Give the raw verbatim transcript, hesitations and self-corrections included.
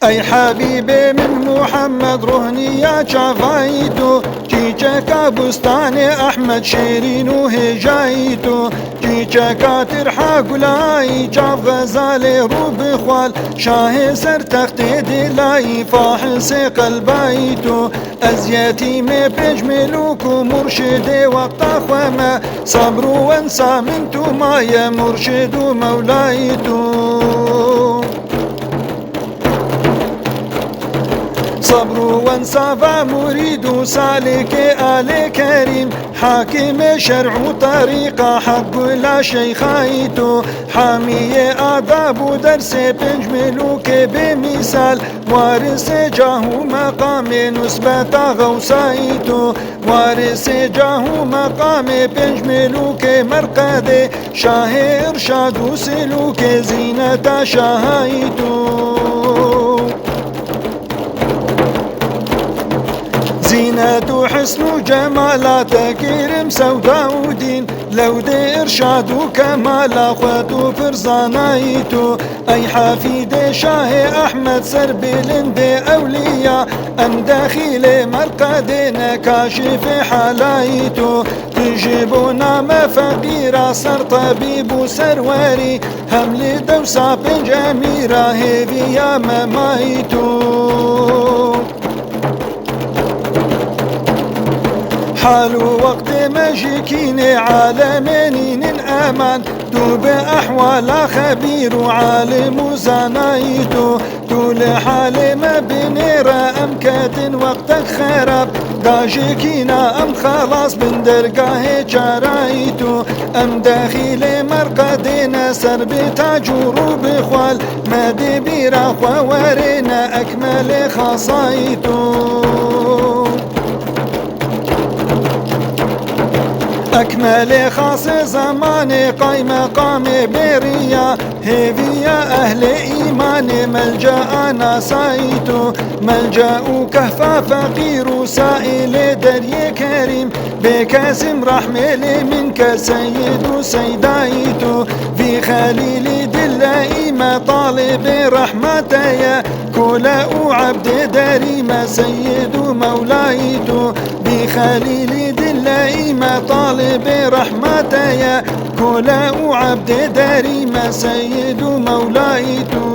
Ey Habîbê min Muhammed, rohniya çavayî tu, çîçeka bustanê Ehmed, şêrîn û hêjayî tu, çîçeka tirha gulayî, çav xezalê rû bi xwal, şahê ser textê dîlayî, fahisê qelbayî tu. Ez yetîmê pênc milûk û murşidê wexta xwe me, sabr û wensa min tu maye, murşid û mewlayî tu. Sabr û wensa va murîd û salîkê alê kerîm, hakimê şer'û terîqa heq gula şeyxayî tu, hamiyê adab û dersê pênc milûkê bê mîsal, warisê cah û meqamê nusbeta xewsayî tu, warisê cah û meqamê pênc milûkê merqedê, şahê irşad û silûkê zîneta şahayî tu. Zînet û hisn û cemala te kirim sewda û dîn, lewdê irşad û kemala xwe tu pir zanayî tu. Ey hafîdê şahê Ehmed, serbilindê ewliya, em dexîlê merqedê ne, kaşifê halayî tu. Tu ji bona me feqîra, ser tebîb û serwerî, hem li dewsa pênc emîra hêviya me mayî tu. Hal û wextê me ji kînê alemê nînin eman, tu bi ehwala xebîr û alim û zanayî tu. Tu li halê me binêre, em ketin wextek xerab, da ji kîna em xelas bin dergahê çarayî tu. Em dexîlê merqedê ne, ser bi tac û rû bi xwal, me dê bîra xwe werê ne, ekmelê xasayî tu. Ekmelê xasê zemanê, qaymeqamê bêriya, hêviya ehlê îmanê, melcea nasayî tu. Melce û kehfa feqîr û saîlê deriyê kerîm, bê kesim rehmê lê min ke, seyid û seydayî tu. Vî xelîlî dileyî me, talibê rehmete ye, kole û ebdê derî me, seyid û mewlayî tu. Vî xelîlî dileyî me, talibê rehmete ye, kole û ebdê derî me, seyid û mewlayî tu.